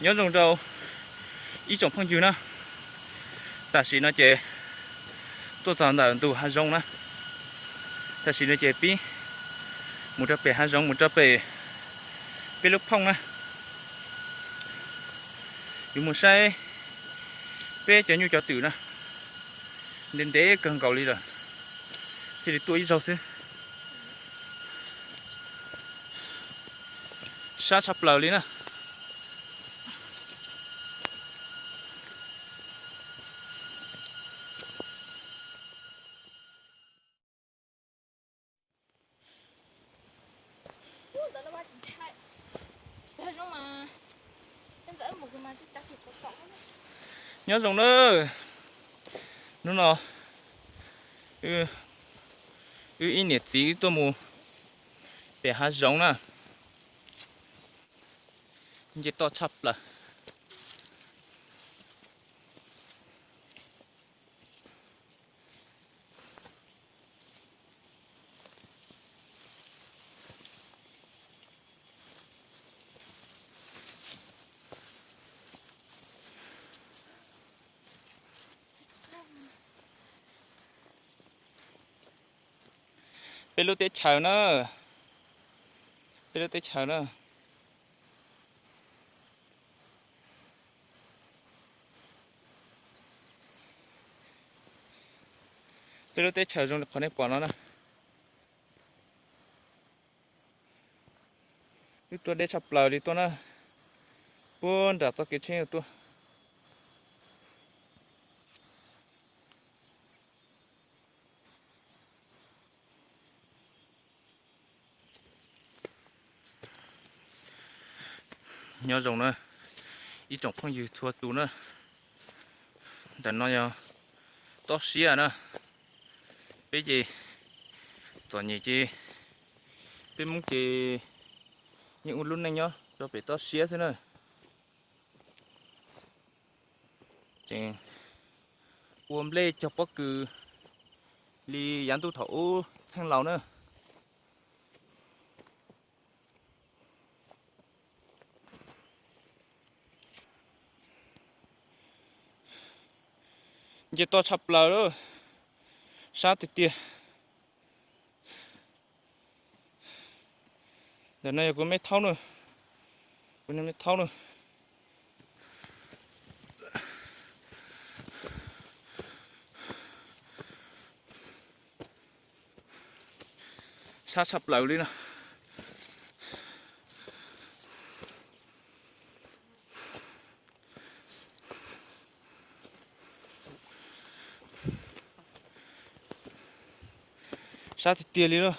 Nyob zoo rau ib tsoom phooj ywg na, tam sim no ces tuaj txog ntawm ntug hav zoov na, tam sim no ces pib mus rau pem hav zoov, mus rau pem peb lub phooj na, yuav mus saib peb cov nyuj cov twm na, ntev ntev kawg nkaus li lawm, thiaj li tuaj ib zaug xwb. Sab tshaj plaws li na. Nyob zoo na, hnub no wb ib niam txiv tuaj mus pem hav zoov na, nce toj tshaj plaws. Peb lub teb chaws na, peb lub teb chaws na. Peb lub teb chaws zoo li qhov nej pom no na. Wb tuaj deb tshaj plaws li tuaj na, puag nram txoj kev tsheb tuaj. Nyob zoo na, ib tsoom phooj ywg txhua tus na, ntawm no yog tob siab na. Peb ces txom nyem ces peb Hmoob ces yeej ua lub neej nyob rau pem tob siab xwb na. Ces ua nplej cog pob kws li yav ntuj thaum ub txheej laus na. Nce toj tshaj plaws lawm, sab tiag tiag. Ntawm no yog kuv me thaub na, kuv me thaub na. Sab tshaj plaws li no. Sab tiag tiag li na.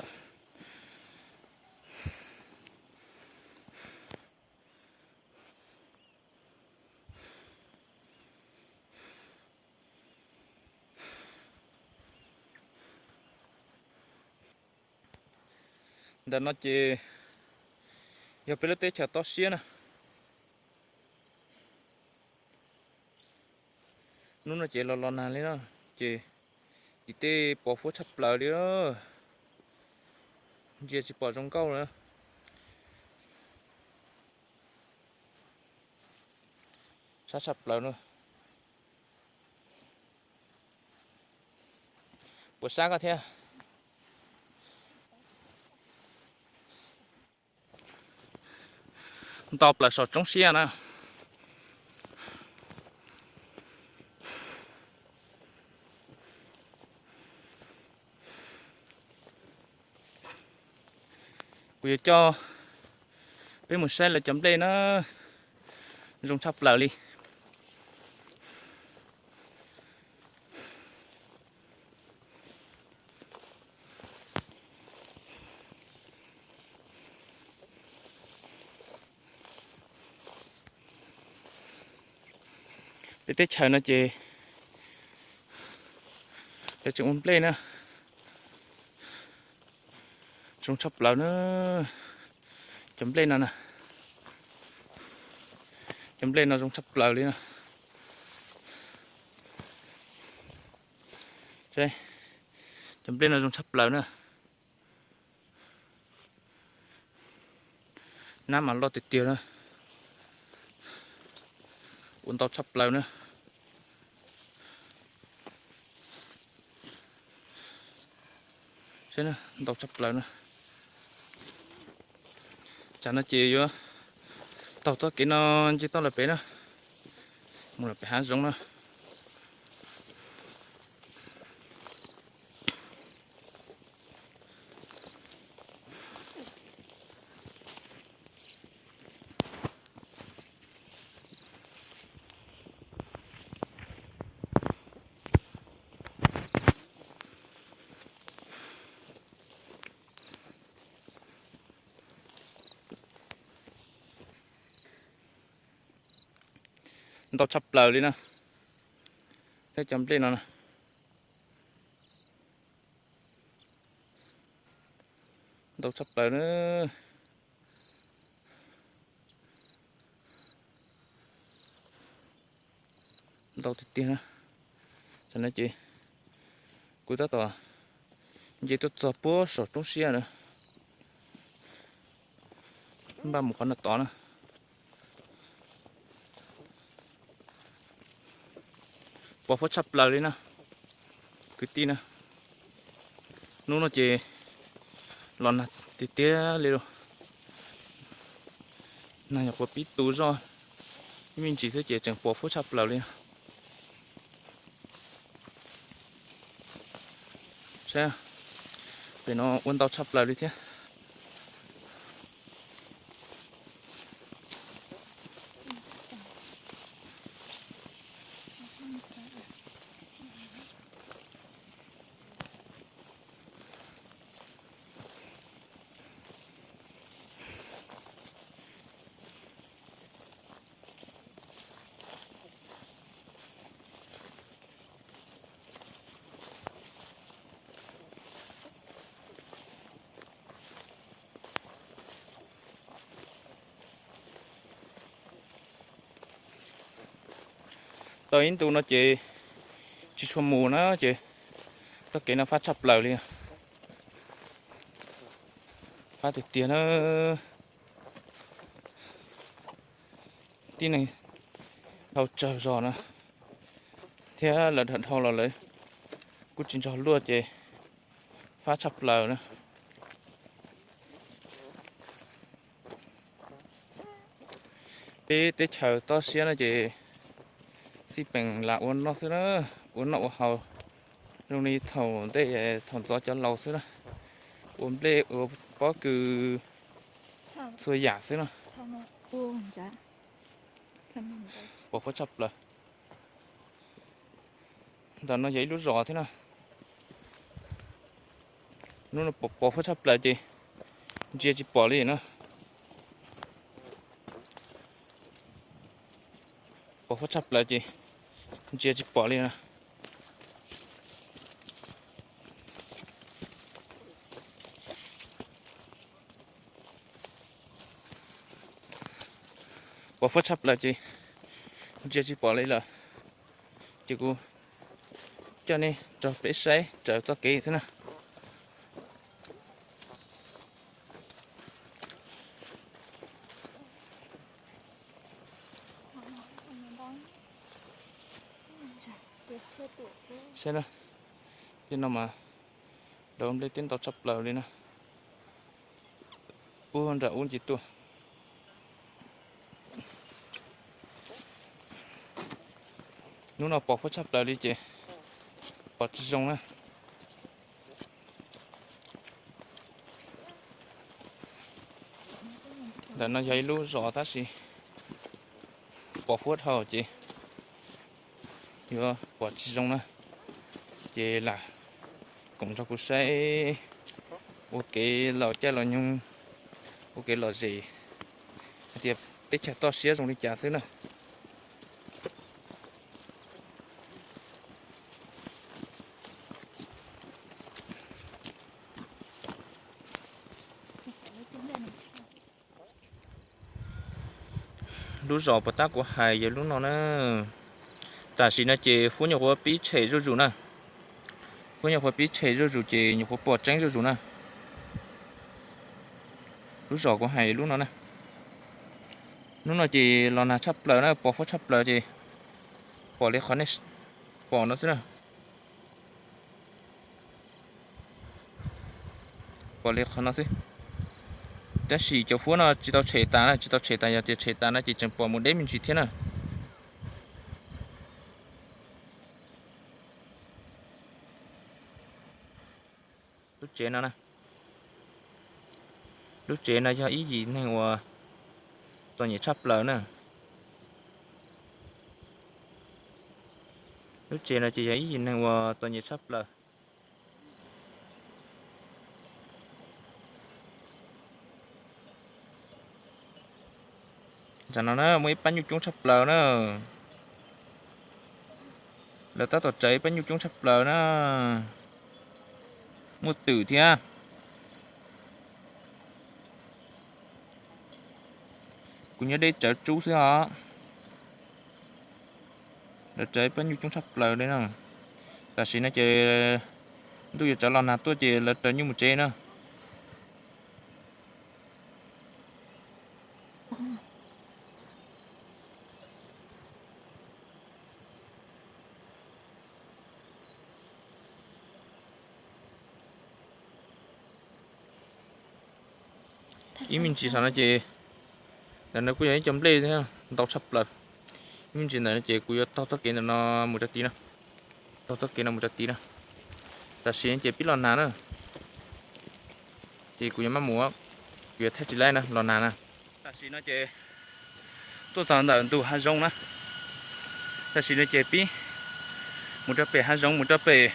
Ntawm no ces yog peb lub teb chaws tob siab na. Hnub no ces los los nag li na, ces tim tej pos huab tshaj plaws li, ntsia tsis pom zoo nkauj na. Sab tshaj plaws na. Puas sab koj thiab? Nto plaws saum roob siab na. Kuv yuav coj peb mus saib lawv cov nplej na, zoo tshaj plaws li. Peb teb chaws no ces lawv tseem ua nplej na. Zoo tshaj plaws na. Cov nplej no na, cov nplej no zoo tshaj plaws li na. Cov nplej no zoo tshaj plaws na. Nab mas loj tiag tiag na. Ua ntau tshaj plaws na. Ntau tshaj plaws na. Tsam no ces yuav taug txoj kev no nce toj lawm pem na, mus lawm pem hav zoov na. Ntau tshaj plaws li na. Thiab cov nplej no na, ntau tshaj plaws na. Ntau tiag tiag na. Tam no ces kuv tab tom nce tuaj txog puag saum roob siab na, npaj mus qhov no tod na. Pos huab tshaj plaws li na kwv tij na. Hnub no ces los nag tiag tiag li lawm. Nag nyuam qhuav pib tu zoj me ntsis xwb ces tseem pos huab tshaj plaws li. Saib, pem no ua ntau tshaj plaws li thiab. Tau ib ntu no ces tsis tshua mus na ces txoj kev no fab tshaj plaws li. Fab tiag tiag na. Tib neeg dhau tsawg zog na, thiab lawv dhau dhau los lawv kuj tsis nrog luaj ces fab tshaj plaws na. Peb teb chaws toj siab no ces xij peem lam ua noj xwb na, ua noj ua haus zoo li thaum ntej thaum ntxov cov laus xwb na, ua nplej ua pob kws txhua yam xwb na. Pos huab tshaj plaws. Ntawm no yog ib lub zos thiab na. Hnub no pos huab tshaj plaws ces ntsia tsis pom li na. Pos huab tshaj plaws ces ntsia tsis pom li na. Pos huab tshaj plaws ces ntsia tsis pom li lawm. Ces kuv coj nej nrog peb saib raws txoj kev xwb na. Saib na, tej no mas dov nplej teb ntau tshaj plaws li na, puag nram ub ncig tuaj. Hnub no pos huab tshaj plaws li ces pom tsis zoo na. Ntawm no yog ib lub zos tab sis pos huab dhau ces yuav pom tsis zoo na. Ces lam koom nrog kuv saib ua kev lom caij lom nyoog, ua kev lom zem hais tias teb chaws toj siab zoo li cas xwb na. Lub zos puas tab kuv hais yog lub no na. Tam sim no ces huab nyuam qhuav pib tshem zuj zus na. Huab nyuam qhuav pib tshem zuj zus ces nyuam qhuav pom tseeb zuj zus na. Lub zos kuv hais lub no na. Hnub no ces los nag tshaj plaws na, pos huab tshaj plaws ces Pom li qhov nej pom no xwb na. Pom li qhov no xwb. Tab sis cov huab no tsis tau tshem tas na, tsis tau tshem tas, yog tias tshem tas no ces tseem pom mus deb me ntsis thiab na. Lub tsev no, lub tsev no yog ib yim neeg uas txom nyem tshaj plaws na. Lub tsev no ces yog ib yim neeg uas txom nyem tshaj plaws. Tam no na muaj ib pab nyuj coob tshaj plaws na. Lawv tab tom tsaws ib pab nyuj coob tshaj plaws na. Muaj twm thiab. Kuv nyob deb tsawv tsub xwb os. Lawv raws ib pab nyuj coob tshaj plaws li na. Tam sim no ces ntuj yuav tsaus los nag tuaj ces lawv raws nyuj mus tsev na. Ib me ntsis saum no ces ntawm no kuj yog ib co nplej ntau tshaj plaws. Ib me ntsis ntawm no ces kuv yuav taug txoj kev ntawm no mus rau tid na. Taug txoj kev no mus rau tid na. Tam sim no ces pib los nag na. Ces kuv yuav maj mus, kuv yuav thaij tsis laib na, los nag na. Tam sim no ces tuaj txog ntawm ntug hav zoov na. Tam sim no ces pib mus rau pem hav zoov, mus rau pem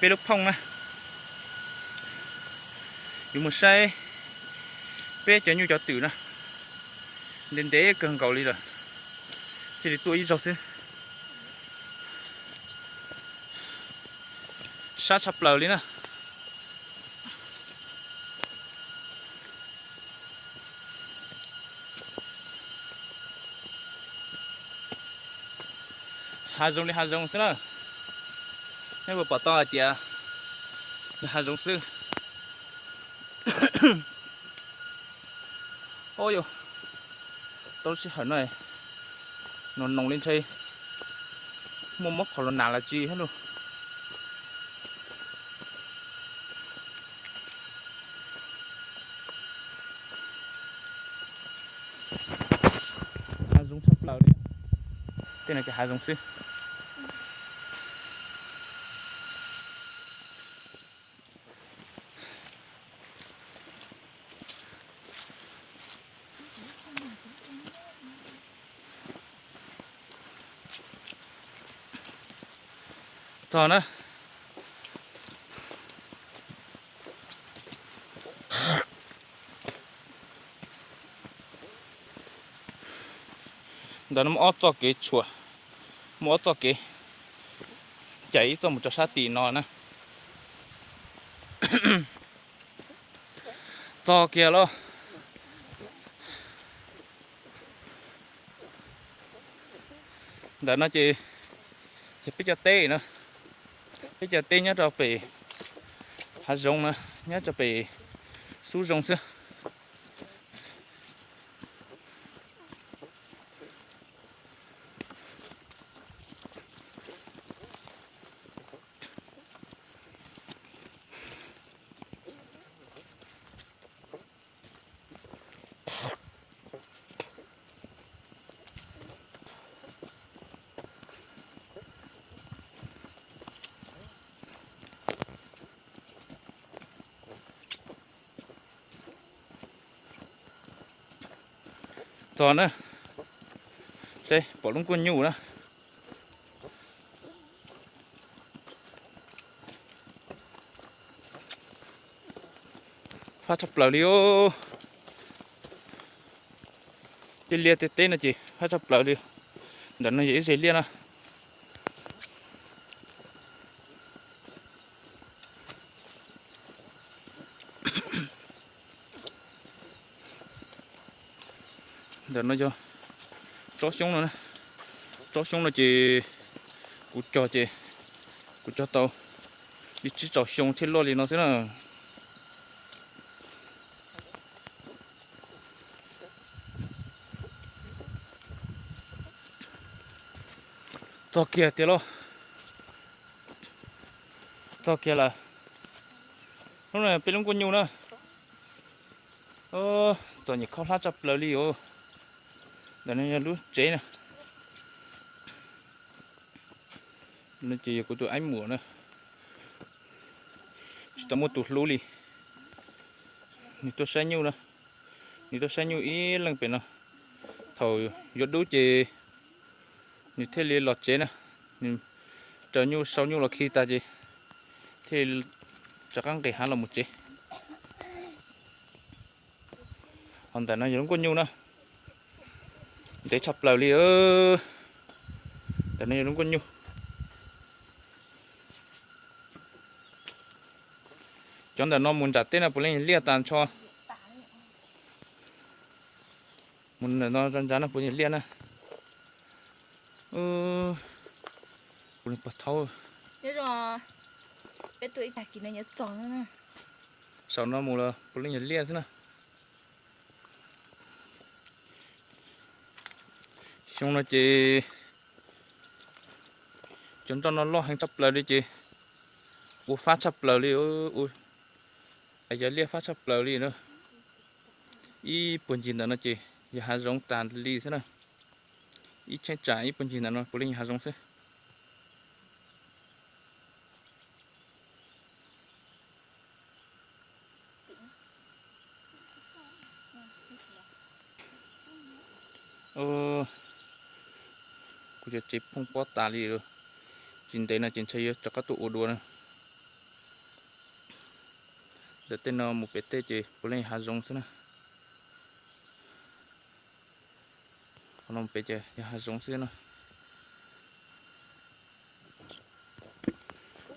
peb lub phooj na. Yuav mus saib peb cov nyuj cov twm na. Ntev ntev kawg nkaus li lawm, thiaj li tuaj ib zaug xwb. Sab tshaj plaws li na. Hav zoov li hav zoov xwb na. Nej puas pom tau hais tias yog hav zoov xwb? Ub, yus tau lub sij hawm no, no noos li ntshe muaj mob phom los nag los tsis hab lug. Hav zoov tshaj plaws li. Tej no ces hav zoov xwb. Txog na. Ntawm no muaj ob txoj kev tshuam, muaj ob txoj kev, cais ib txoj mus rau sab tim no na. Txog kiag lauj. Ntawm no ces, ces peb cov teb na, peb cov teb nyob rau pem hav zoov na, nyob rau pem xub zoov xwb. Txog na, seb pom lub nkuaj nyuj na. Fab tshaj plaws li os. Tej liaj tej teb no ces fab tshaj plaws li. Ntawm no yog ib zes liaj na. Ntawm no yog tsob xyoob no, tsob xyoob no ces kuv cog ces kuv cog tau li tsib rau xyoo thiaj loj li no xwb na. Txog kiag tiag lauj. Txog kiag lawm. Hnub no peb lub nkuaj nyuj na. Txom nyem khaub hlab tshaj plaws li os. Ntawm no yog lub tsev na. No ces yog kuv tus aib muam na. Tsis tau muaj tus hlub li. Nws tuaj saib nyuj na. Nws tuaj saib nyuj ib leeg pem no. Thaum yuav dub ces nws thiaj li los tsev na. Nws raws nyuj sau nyuj los khi tas ces thiaj li rov qab nqis hav los mus tsev. Ho ntawm no yog lub nkuaj nyuj na. Ntev tshaj plaws li. Ntawm no yog lub nkuaj nyuj. Cov ntawm no mus nram teb no puav leej yog liaj tas ntsho. Mus ntawm no tso ntsa no puav yog liaj na. Puav leej pog thaub. Saum no mus los puav leej yog liaj xwb na. Xyoo no ces cov nroj no loj heev tshaj plaws li ces ua fab tshaj plaws li, ua yog liaj fab tshaj plaws li na. Ib puag ncig ntawm no ces yog hav zoov tas li xwb na. Ib cheeb tsam ib puag ncig ntawm no puav leej yog hav zoov xwb. Kuv cov tsev phooj pob tas li, tsis ntev no ces ntshe yuav rov qab tuaj ua dua na. Ntawm tej no mus pem tej ces puav leej hav zoov xwb na. Qhov no pem ces yog hav zoov xwb no.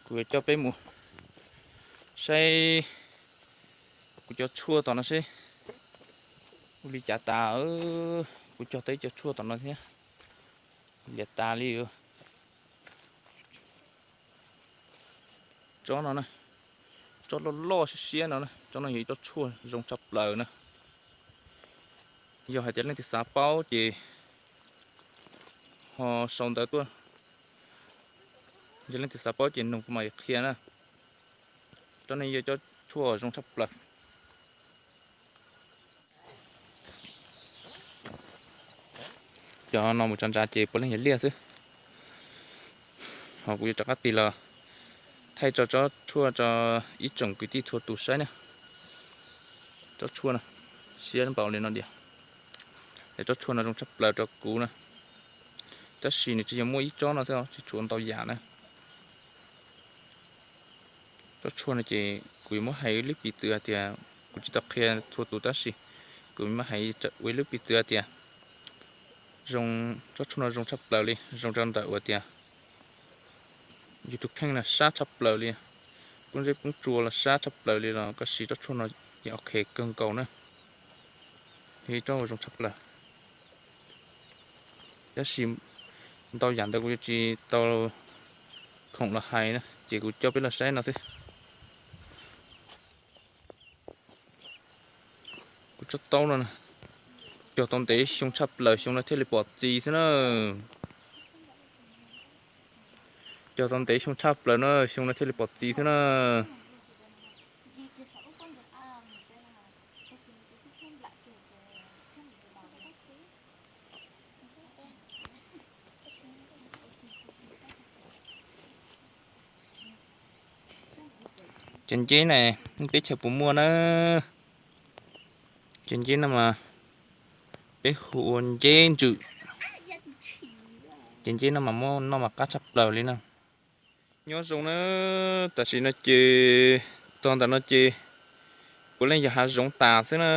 Kuv yuav coj peb mus saib kuv cov tshuaj tom no seb ua li cas tas. Kuv cog tau ib co tshuaj tom no thiab, liam tas li. Tsob no na, tsob loj loj siab siab no na, tsob no yog ib tsob tshuaj zoo tshaj plaws na. Yog hais tias leej twg xav paub ces ho sau ntawv tuaj. Yog leej twg xav paub ces nug kuv mam li qhia na. Tsob no yog tsob tshuaj zoo tshaj plaws. Cov no mus tso ntsa ces puav leej yog liaj xwb. Ho kuv yuav rov qab tig los thaij tso tsob tshuaj tso ib tsoom kwv tij txhua tus saib na. Tsob tshuaj no siab npaum li no tiag. Es tsob tshuaj no zoo tshaj plaws rau kuv na. Tab sis nws tsis yog muaj ib tsob no xwb, tsis tshuav ntau yam na. Tsob tshuaj no ces kuv yuav muab hais ua ib lub piv txwv hais tias, kuv tsis tau qhia txhua tus tab sis kuv muab hais ua ib lub piv txwv hais tias, zoo, tsob tshuaj no zoo tshaj plaws li, zoo rau ntawm uas tias yus tus kheej no sab tshaj plaws li, poob zeb poob tsua los sab tshaj plaws li los koj siv tsob tshuaj no yeej ok kawg nkaus na. Yog ib tsob uas zoo tshaj plaws. Tab sis ntau yam ntawd kuv yuav tsis tau khoom los hais na, ces kuv coj peb los saib no xwb. Kuv tsob taub no, cog tau ntev xyoo tshaj plaws xyoo no thiaj li pom txiv xwb na. Cog tau ntev xyoo tshaj plaws na, xyoo no thiaj li pom txiv xwb na. Cov nceb na, teb chaws puas muaj na? Cov nceb no mas peb hu ua nceb ntswm. Cov nceb no mas muab noj mas qab tshaj plaws li na. Nyob zoo na, tam sim no ces txog ntawm no ces puav leej yog hav zoov tas xwb na.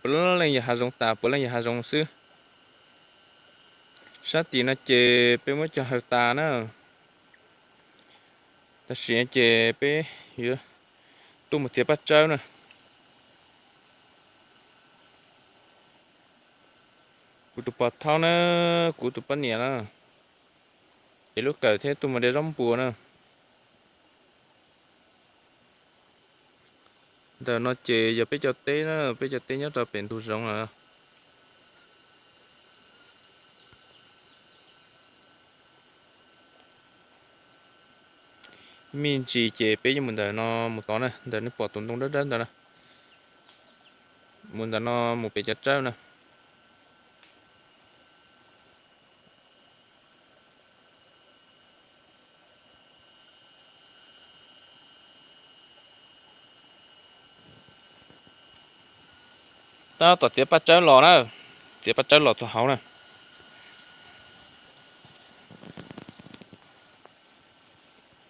Puav leej yog hav zoov tas, puav leej yog hav zoov xwb. Sab tim no ces peb muab cog haws tas na. Tam sim no ces peb yuav tuaj mus txiav paj tsawb na. Kuv tus pog thaub na, kuv tus poj niam na, es lub kawm thiab tuaj mus de zaub npua na. Ntawm no ces yog peb cov teb na, peb cov teb nyob rau pem ntug zoov lawm. Me ntsis ces peb yuav mus ntawm no mus tod na, ntawm nej pom tus ntoo dawb dawb ntawd na. Mus ntawm no mus pem cov tsawb na. Tab tom txiav paj tsawb los na, txiav paj tsawb los txog hauv na.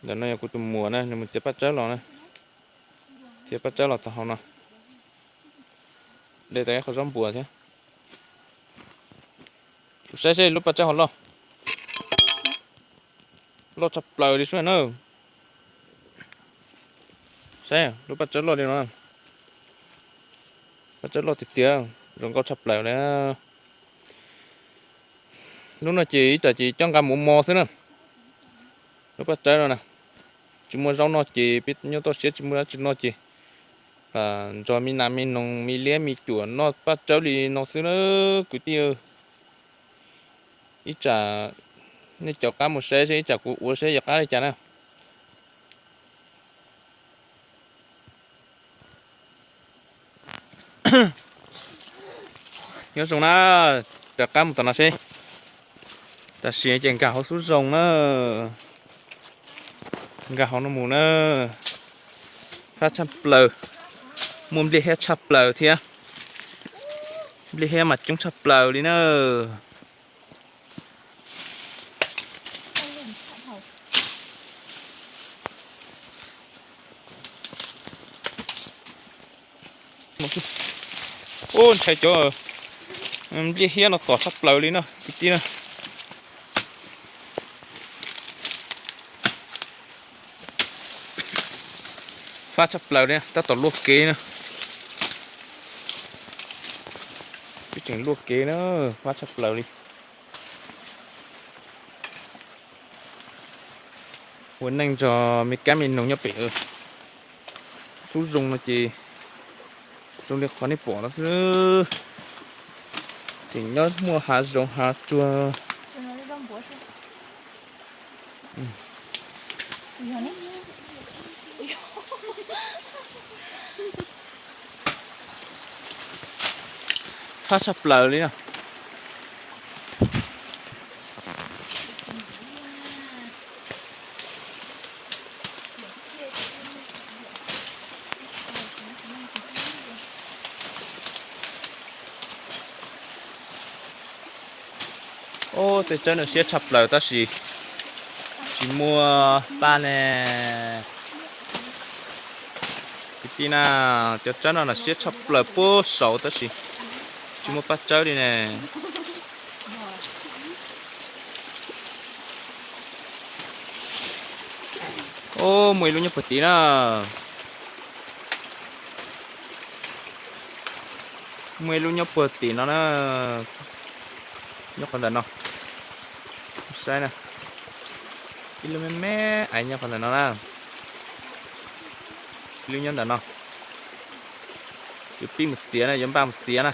Ntawm no yog kuv tus muam na, nws mus txiav paj tsawb los na. Txiav paj tsawb los txog hauv no. De tau ib qho zaub npuas thiab. Kuv saib seb lub paj tsawb ho loj, loj tshaj plaws li sub na. Saib lub paj tsawb loj li no. Paj tsawb loj tiag tiag, zoo nkauj tshaj plaws li. Lub no ces ib tsam ces coj nqa mus ua mov xwb na. Lub paj tsawb no na, tsis muaj zaub noj ces peb nyob toj siab tsis muaj dab tsi noj ces nrog me nas me noog me liab me cuam noj paj tsawb li no xwb na kwv tij. Ib tsam nej caum qab mus saib seb ib tsam kuv ua seb yuav qab li cas na. Nyob zoo na, rov qab mus tom no seb. Tam sim ces nkag hauv xub zoo na. Nkag hauv no mus na. Fab tshaj plaws, muaj npliaj hiab tshaj plaws thiab. Npliaj hiab mas coob tshaj plaws li na. Ub, ntshai cov npliaj hiab no tom tshaj plaws li no kwv tij na. Fab tshaj plaws li, tab tom luaj kev na. Peb tseem luaj kev na, fab tshaj plaws li. Ua neej nrog me kab me noog nyob pem xub zoo no ces zoo li qhov nej pom no xwb. Tseem nyob muaj hav zoov hav tsuag. Fab tshaj plaws li na. Ub, tej tsawb no siab tshaj plaws tab sis tsis muaj paj ne. Kwv tij na, cov tsawb no na siab tshaj plaws puag saud tab sis tsis muaj paj tsawb li ne. Ub, muaj ib lub nyob puag tim na. Muaj ib lub nyob puag tim no na. Nyob qhov ntawm no. Saib na. Ib lub me me ais nyob qhov ntawm no na. Ib lub nyob ntawm no. Yuav pib mus txiav na, yuav npaj mus txiav na.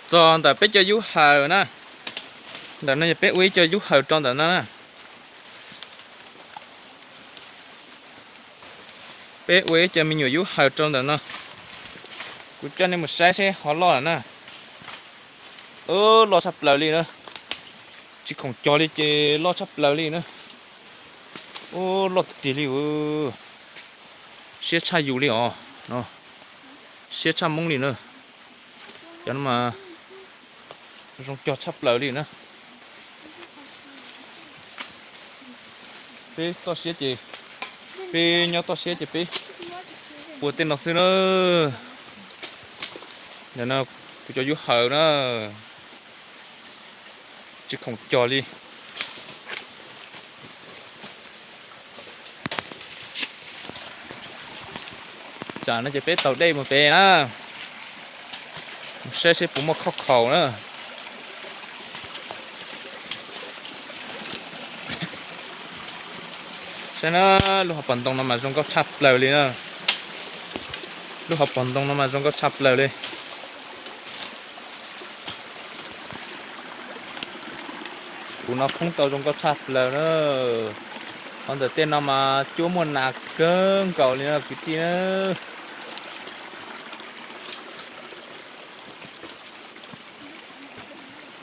Txog ntawm peb cov yub hawm na. Ntawm no yog peb ua ib co yub hawm rau ntawm no na. Peb ua ib co me nyuam yub hawm rau ntawm no. Kuv coj nej mus saib seb ho loj lawm na. Loj tshaj plaws li na. Tsis khoom cog li ces loj tshaj plaws li na. Ub, loj tiag tiag li. Siab tshaj yus li os. Siab tshaj Hmoob li na. Cov no mas zoo cog tshaj plaws li na. Peb toj siab ces, peb nyob toj siab ces peb ua tej no xwb na. Ntawm no kuv cov yub hawm na, tsis khoom cog li. Tsam no ces peb taug dej mus pem na, mus saib seb puas muaj khob khaus na. Saib na, lub hauv paus ntoo no mas zoo nkauj tshaj plaws li na. Lub hauv paus ntoo no mas zoo nkauj tshaj plaws li. Tus no poob tau zoo nkauj tshaj plaws na. Qhov ntawm tej no mas cuab muaj nas kawg nkaus li no kwv tij na.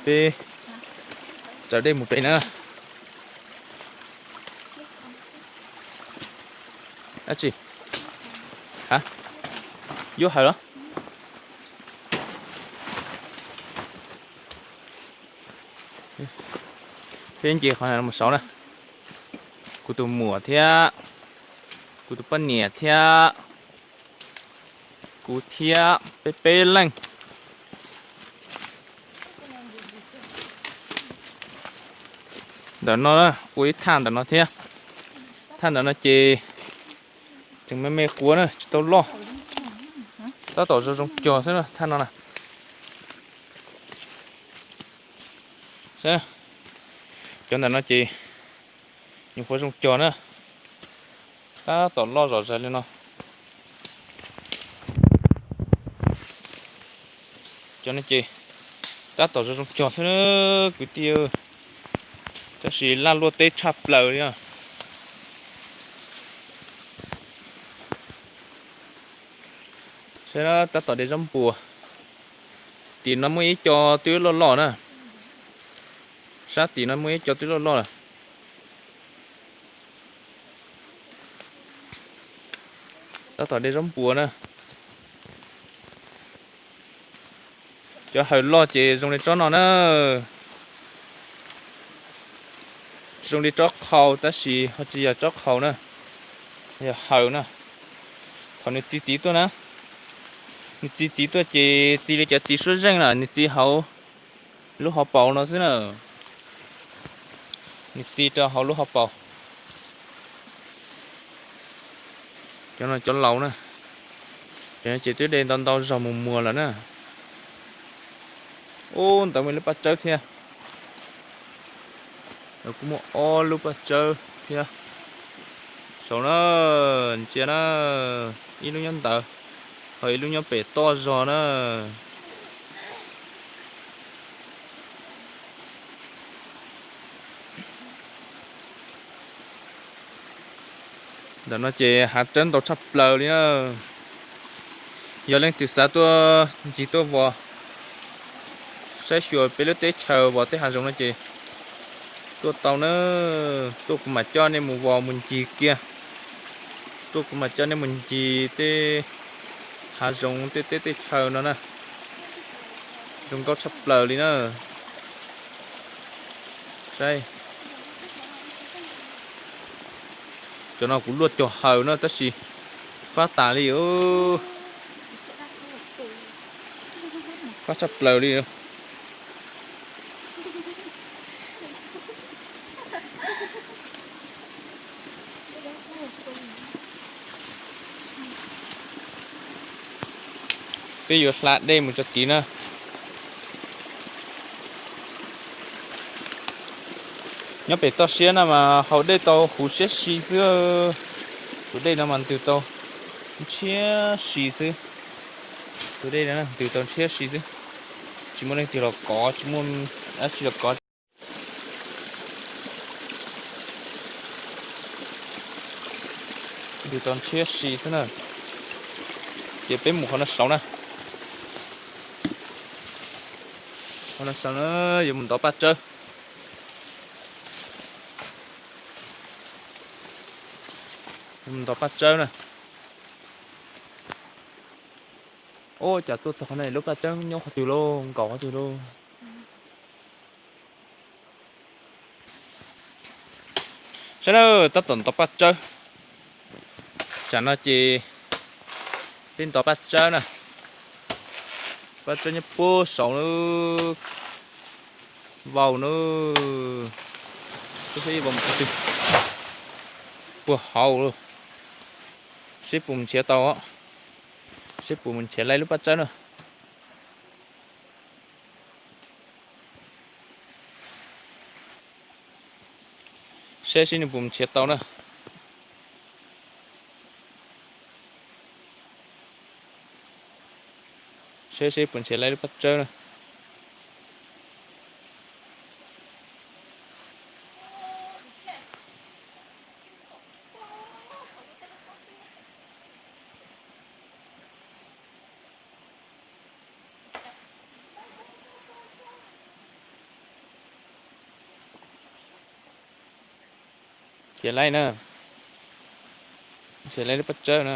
Peb tsaws dej mus pem na. Dab tsi? Ha, yuav hawm los? Peb nce qhov no mus saud na. Kuv tus muam thiab kuv tus poj niam thiab kuv thiab peb peb leej. Ntawm no ua ib thaj ntawm no thiab. Thaj ntawm no ces tseem me me quav na, tsis tau loj. Tab tom zoo zoo cog xwb na thaj no na. Cov ntawm no ces nyuam qhuav zoo cog na, tab tom loj zom zaws li no. Cov no ces tab tom zoo zoo cog xwb kwv tij, tab sis laj luaj teb tshaj plaws li os. Saib na, tab tom de zaub npua. Tim no muaj ib co twb loj loj na. Sab tim no muaj ib co twb loj loj lawm. Tab tom de zaub npua na. Cov hawm loj ces zoo li tsob no na. Zoo li tsob qhau tab sis ho tsis yog tsob qhau na, yog hawm na. Thaum nws txi txiv tuaj na, nws txi txiv tuaj ces txi li cov txiv suab zeej na, nws txi hauv lub hauv paus no xwb na. Nws txi rau hauv lub hauv paus. Cov no cov laus na. Cov no ces twb de ntau ntau zog mus muag lawm na. Ub, ntawd muaj ib lub paj tsawb thiab. Kuj muaj ob lub paj tsawb thiab. Saud na, ntsia na, ib lub nyob ntawd, ho ib lub nyob pem toj zog na. Ntawm no ces hav tsawb ntau tshaj plaws li na. Yog leej twg xav tuaj ncig tuaj vos, saib xyuas peb lub teb chaws vos tej hav zoov no ces tuaj tau na. Tuaj kuv mam coj nej mus vos mus ncig kiag. Tuaj kuv mam coj nej mus ncig tej hav zoov tej teb tej chaws no na. Zoo nkauj tshaj plaws li na. Saib, cov no kuv luaj cog hawm na tab sis fab tas li. Fab tshaj plaws li. Peb yuav hla dej mus tso tid na. Nyob pem toj siab no mas haus dej tau huv siab si xwb. Tus dej no mas ntws tau ntshiab si xwb. Tus dej no ntws tau ntshiab si xwb. Tsis muaj leej twg los kov, tsis muaj dab tsi los kov. Ntws tau ntshiab si xwb na. Ces peb mus qhov no saud na. Qhov no saud na, yuav mus ntov paj tsawb. Yuav mus ntov paj tsawb na. Ub, cas tuaj txog qhov no lub paj tsawb nyob qhov twg lauj, nkaum qhov twg lauj? Saib na, tab tom ntov paj tsawb. Tsam no ces peb ntov paj tsawb na. Paj tsawb nyob puag saud na. Vau na. Saib ib vau mus qhov twg puag hauv lauj. Seb puas mus nrhiav tau, seb puas mus nrhiav laib lub paj tsawb na. Saib seb nws puas mus nrhiav tau na. Saib seb puas nrhiav laib lub paj tsawb na. Nrhiav laib na, nrhiav laib lub paj tsawb na.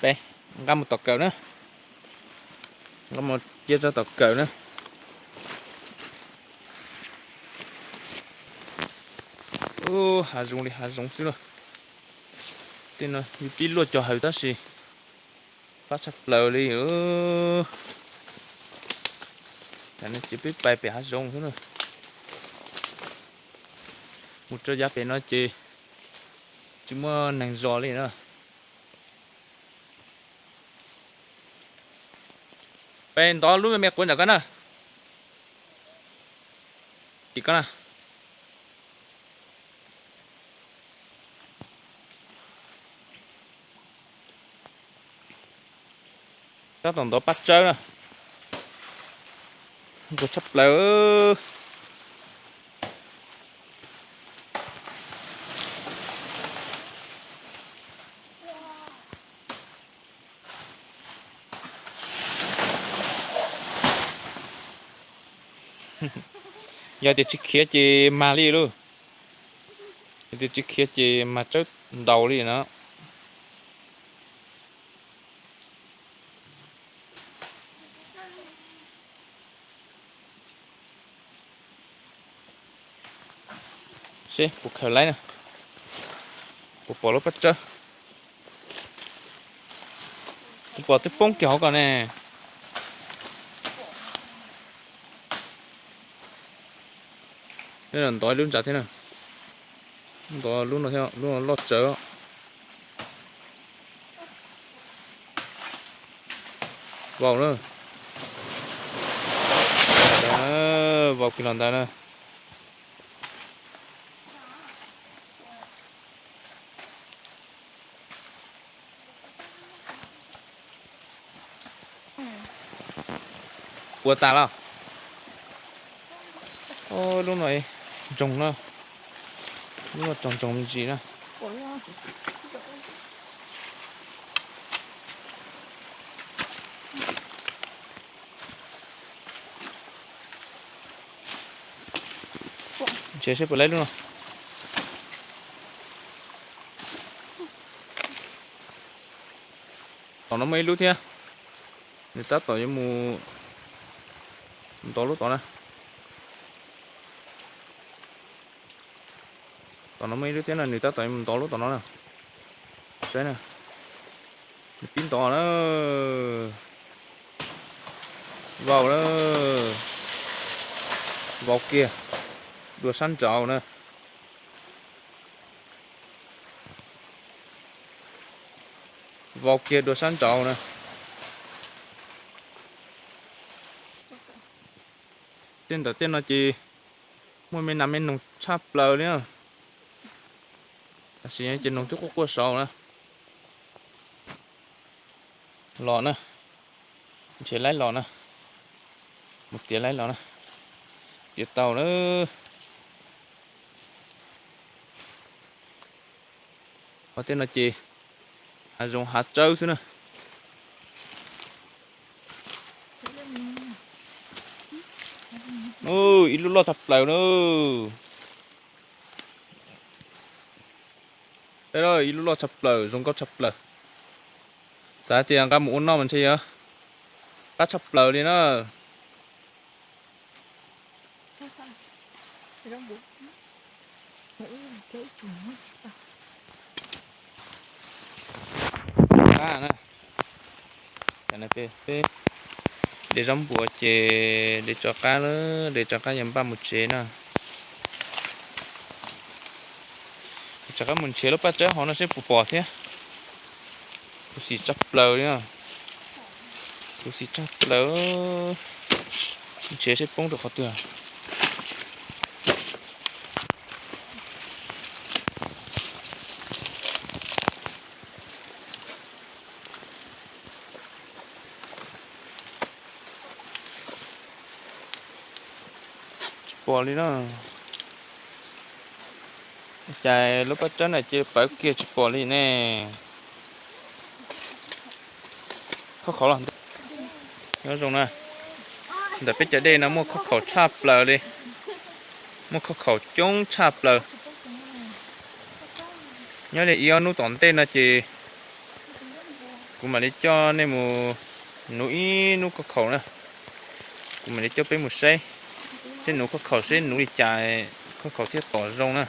Peb nqa mus tom kawm na, nqa mus cia rau tom kawm na. Hav zoov li hav zoov xwb lauj. Tej no yus pib luaj cov hawm tab sis fab tshaj plaws li. Tam no ces peb pais pem hav zoov xwb na. Mus rau yav pem no ces tsis muaj neeg zos li na. Peb ntov lub me me quav ntawm ko na. Tim ko na. Tab tom ntov paj tsawb na. Nquag tshaj plaws. Yog tias tsis khiav ces mag li lauj. Yog tias tsis khiav ces mag tsawb ntaus li no. Seb puas khaws laib na. Puas pom lub paj tsawb. Kuv pom twb poob kiag hauv ko ne. Ntov lub ntsa thiab na. Ntov lub no thiab, lub no loj tsawv. Vau na. Vau kiag los ntawd na. Ua tas los? Lub no ntsoog na. Lub no tsoog ntsoog me ntsis na. Ntshe seb puas laib lub no. Tom no muaj ib lub thiab, nws tab tom yuav mus ntov lub tod na. Tom no muaj ib lub thiab na, nws tab tom yuav mus ntov lub tom no na. Saib na, nws pib ntov na. Vau na, vau kiag dua sab nraud na. Vau kiag dua sab nraud na. Tej ntawm tej no ces muaj me nas me noog tshaj plaws li na. Tam sim no ces noog twb quaj quaj saud na. Los na, nrhiav laib los na, mus tiav laib los na, tiav tau na. Qhov tej no ces hav zoov hav tsawb xwb na. Ib lub loj tshaj plaws na. Ib lub loj tshaj plaws, zoo nkauj tshaj plaws. Xav tias nqa mus ua noj mas ntshe yuav qab tshaj plaws li na. Qab na. Peb de zaub npua ces de tso qab lawm, de tso qab yuav npaj mus tsev na. Rov qab mus nrhiav lub paj tsawb hauv no seb puas pom thiab. Khuv xim tshaj plaws li na. Khuv xim tshaj plaws. Nrhiav seb poob rau qhov twg. Tsis pom li na. Cas lub paj tsawb na ces pawv kiag tsis pom li ne. Khob qhov los ntej. Nyob zoo na. Ntawm peb cov dej no muaj khob khaum tshaj plaws li, muaj khob khaum coob tshaj plaws. Nyob li ib ob hnub tom ntej no ces kuv mam li coj nej mus nuv ib hnub khob khaum na. Kuv mam li coj peb mus saib, seb nuv khob khaum seb nuv li cas khob khaum thiaj tom zoo na.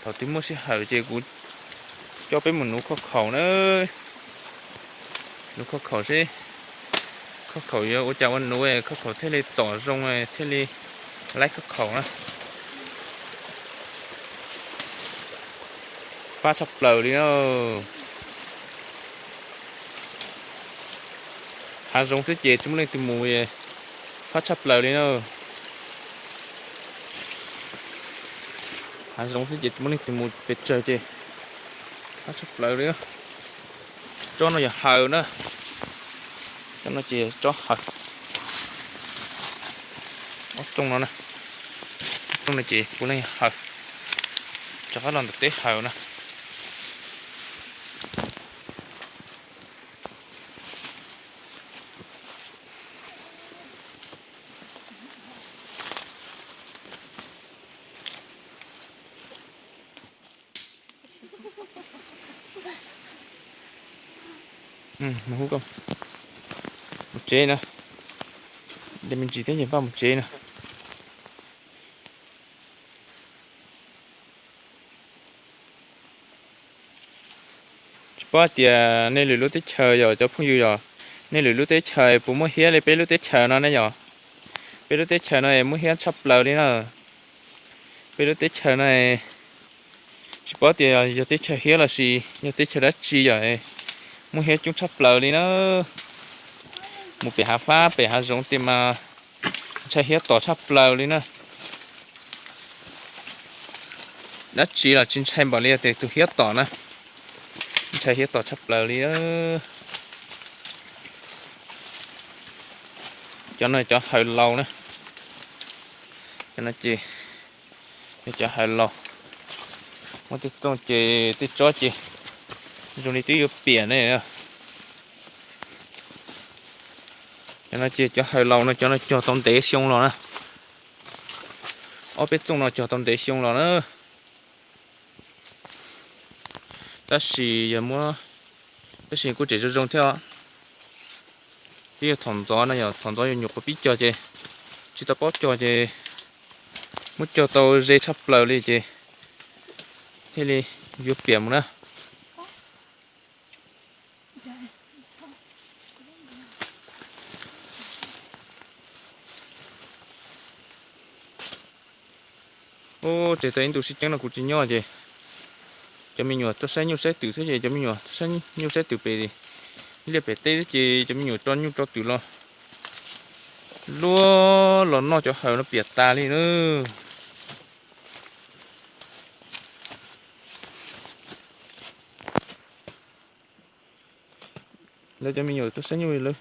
Thaum twg muaj sij hawm ces kuv coj peb mus nuv khob khaum na, nuv khob khaum seb khob khaum yuav ua cas ua nuv khob khaum thiaj li tom zoo thiaj li laib khob khaum na. Fab tshaj plaws li na. Hav zoov xwb ces tsis muaj leej twg mus, fab tshaj plaws li na. Hav zoov xwb ces tsis muaj leej twg mus pes tsawg ces fab tshaj plaws li. Tsob no yog haws na, tsob no ces tsob haws. Ob tsooj no, ob tsooj no ces puav leej yog haws, rov qab los ntawm teb haws na. Mus tsev na, de me ntsis thiab ces npaj mus tsev na. Tsis paub tias nej lwm lub teb chaws yog cov phooj ywg yog nej lwm lub teb chaws puas muaj hiab li peb lub teb chaws no ne yom? Peb lub teb chaws no muaj hiab tshaj plaws li na. Peb lub teb chaws no tsis paub tias yog teb chaws hiab los sis yog teb chaws dab tsi yom, muaj hiab coob tshaj plaws li na. Mus pem hav fab pem hav zoov tias mas ntshai hiab tom tshaj plaws li na. Dab tsi los tsis ntshai npaum li tias tus hiab tom na, ntshai hiab tom tshaj plaws li. Cov no cov haws laus na, cov no ces yog cov haws laus, muab tej txooj ces tej tsob ces zoo li twb yuav piam ne. Cov no ces cov haws laus no, cov no cog tau ntev xyoo los na, ob peb txooj no cog tau ntev xyoo los na. Tab sis yog muab, tab sis kuj tseem zoo zoo thiab. Twb yog thaum ntxov no yog thaum ntxov yuav nyuam qhuav pib cog ces tsis tau paub cog ces muab cog tau ze tshaj plaws li ces thiaj li yuav piam mus na. Ub, tseg tau ib ntu sib ceeb no kuv tsis nyob ces cov me nyuam tuaj saib nyuj saib twm xwb ces cov me nyuam tuaj saib nyuj saib twm pem liaj pem teb xwb ces cov me nyuam tso nyuj tso twm los luag los noj cov haws no piam tas li na. Lawv cov me nyuam tuaj saib nyuj lawv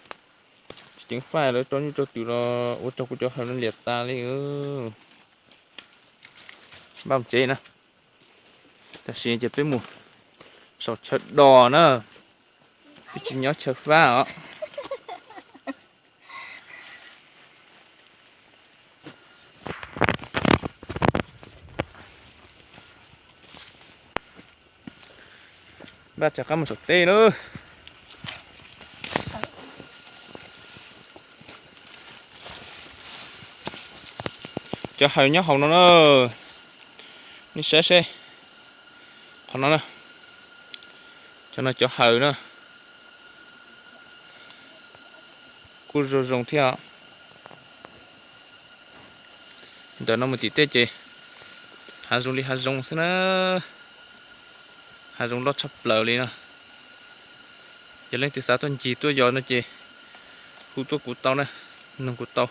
tsis ceev faj lawv tso nyuj tso twm los ua rau kuv cov haws no liam tas li. Npaj mus tsev na. Tam sim ces peb mus saum chaw dos na, peb tsis nyob chaw fab os. Npaj rov qab mus saum teb na. Cov haws nyob hauv no na, nej saib seb, qhov no na, cov no cov haws na, kuj zoo zoo thiab. Ntawm no mus tim tej ces hav zoov li hav zoov xwb na, hav zoov loj tshaj plaws li na. Yog leej twg xav tuaj ncig tuaj yos no ces hu tuaj kuv tau na, nug kuv tau,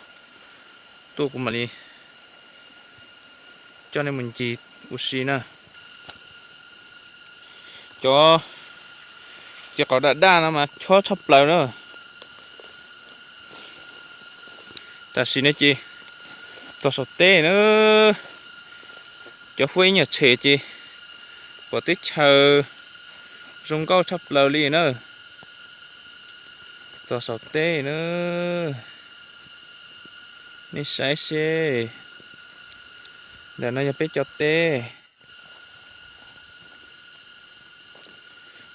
tuaj kuv mam li coj nej mus ncig ua si na. Cov txiv qaub daj daj no mas chob tshaj plaws na. Tam sim no ces txog saum teb na, cov fuab ib nyuag tshem ces pom teb chaws zoo nkauj tshaj plaws li na. Txog saum teb na, nej saib seb, ntawm no yog peb cov teb.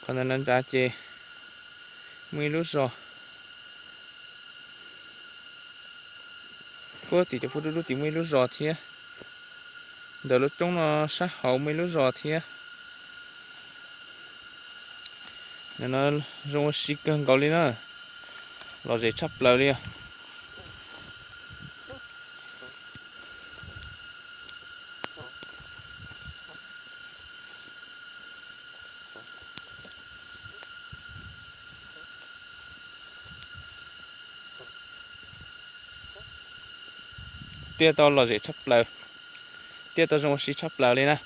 Qhov ntawm no nrad ces muaj ib lub zos. Puag tim cov phuj dub dub tim muaj ib lub zos thiab. Ntawm lub roob no sab hauv muaj ib lub zos thiab. Ntawm no zoo ua si kawg nkaus li na, lom zem tshaj plaws li os. Tiaj tau lom zem tshaj plaws, tiaj tau zoo ua si tshaj plaws li na.